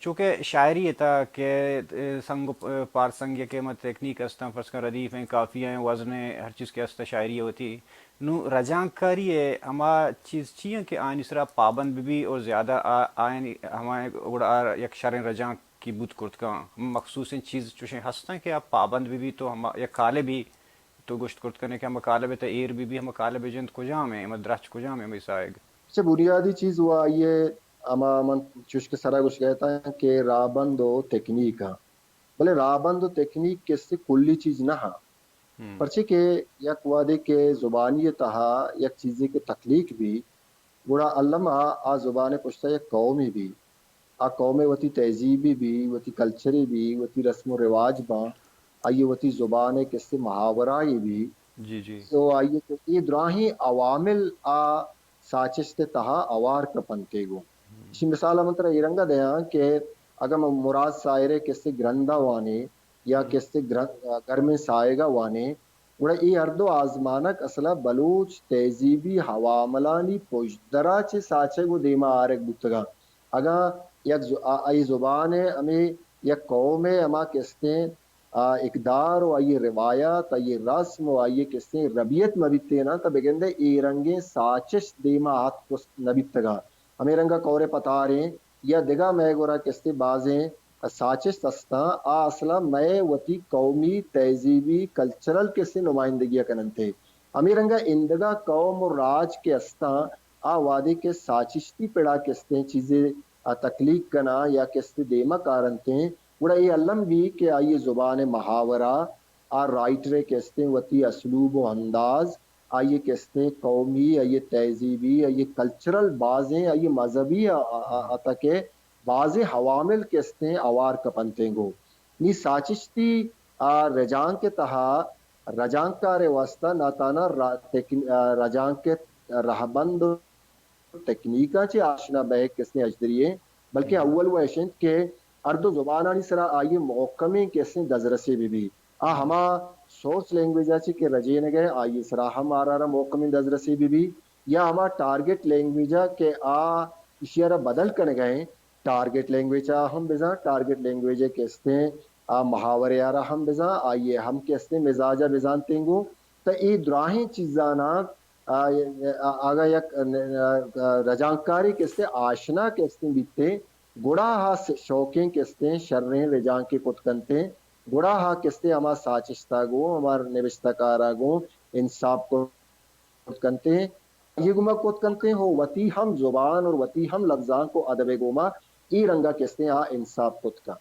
چونکہ شاعری ءِ تہا کہ سنگ و پارسنگ یا کہ ہما تکنیک استاں، فرض کن ردیف ایں، قافیہ ایں، وزن ایں، ہر چیز کہ استاں شاعری ءِ وتی۔ نوں رجانکاری ءِ ہما چیز چی ایں کہ آیانی سرا پابند بہ بی اور زیادہ آ-، آیانی ہما گڑا آ یک شریں رجانکی بوت کرت کن؟ مخصوصیں چیز چوشیں ہستاں کہ آ پابند بہ بی تو ہما یک قالبی تو گوشت کرت کنے کہ ہما قالب ءِ تہ ایر بہ بی، ہما قالب ءِ جند کجام ایں، ہما درچ کجام ایں، ہمے ساہگ؟ اچھا، بنیادی چیز و آئی ءِ ہما من چوش کہ سرا گوشگ ءَ اتاں کہ راہبند و تکنیک آں۔ بلے راہبند و تکنیک کسے کلی چیز نہ آں۔ ہم۔ پرچے کہ یک وہدے کہ زبانی ءِ تہا یک چیزے کہ تخلیق بی، گڑا الما آ زبان ءِ پشتا یک قومے بی۔ آ قوم ءِ وتی تہذیبے بی، وتی کلچرے بی، وتی رسم و رواج باں، آئی ءِ وتی زبان ءِ کسے محاورہ یے بی۔ جی، جی۔ تو آئی ءِ کہ اے دراہیں عوامل آ ساچشت ءِ تہا اوار کپنتے گوں۔ ہم۔ اشی مثال ءَ من ترا اے رنگا دیاں کہ اگاں من مراد ساحر ءِ کسے گرند ءَ وانیں یا ہم۔ کسے گرن-، گرمیں ساہگ ءَ وانیں، گڑا اے ہر دو آزمانک اصل ءَ بلوچ تہذیبی عواملانی پژدر ءَ چہ ساچگ و دیما آرگ بوتگاں۔ اگاں یک ز-، آ-، آئی زبان ءِ ہمے یک قوم ءِ ہما کستیں، آ، اقدار و آئی روایات، آئی رسم و آئی کستیں ربیت مہ بیتیناں، تہ بگندے اے رنگیں ساچشت دیما آتک نہ بیتگاں۔ ہمے رنگا کور پتاریں یا دگہ مئے گورا کستیں بازیں ساچشت استاں، آ اصلا مئے وتی قومی، تہذیبی، کلچرل کستیں نمائندگی ءَ کننتے۔ ہمے رنگا ایندگہ قوم و راج کہ استاں، آ وہدے کہ ساچشتی پڑا کستیں چیزے آ تخلیق کناں یا کستیں دیما کارنتیں، گڑا اے الم بی کہ آئی زبان ءِ محاورہ، آ رائٹر ءِ کستیں وتی اسلوب و انداز، آئی ءِ کستیں قومی، آئی ءِ تہذیبی، آئی ءِ کلچرل بازیں، آئی ءِ مذہبی ءَ، ءَ، ءَ، ءَ تک ءَ بازیں عوامل کستیں اوار کپنتیں گوں۔ نی ساچشتی، آ، رجانک ءِ تہا رجانکار ءِ واستہ نہ تہنا را-، تکن-، آ، رجانک ءِ رہبند و تکنیکاں چہ آشنا بئیگ کستیں اژدری ایں، بلکیں اول و اش انت کہ ہر دو زبانانی سرا آئی ءِ محکمیں کستیں دزرسے بہ بی۔ آ ہما سورس لینگویج ءَ چہ کہ رجینگ ءَ آئی ءِ سرا ہم آرا را محکمیں دزرسے بہ بی، یا ہما ٹارگٹ لینگویج ءَ کہ آ ایشی ءَ را بدل کنگ ءَ ایں، ٹارگٹ لینگویج ءَ ہم بزاں، ٹارگٹ لینگویج ءِ کستیں آ محاورے ءَ را ہم بزاں، آئی ءِ ہم کستیں مزاج ءَ بزانتیں گوں۔ تہ اے دراہیں چیزاناں آ، آ، اگاں یک، آ، رجانکاری کستیں آشنا کستیں بیتیں، گڑا ہا س-، شوقیں کستیں شریں رجانکے کت کنتیں، گڑا ہا کستیں ہما ساچشتا گوں، ہما نبشتہ کارا گوں انساپ کت کنتیں۔ یہ گوما کت کنتیں ہو وتی ہم زبان اور وتی ہم لبزانک و ادب گوما اے رنگا کستیں آ انساپ کت کن۔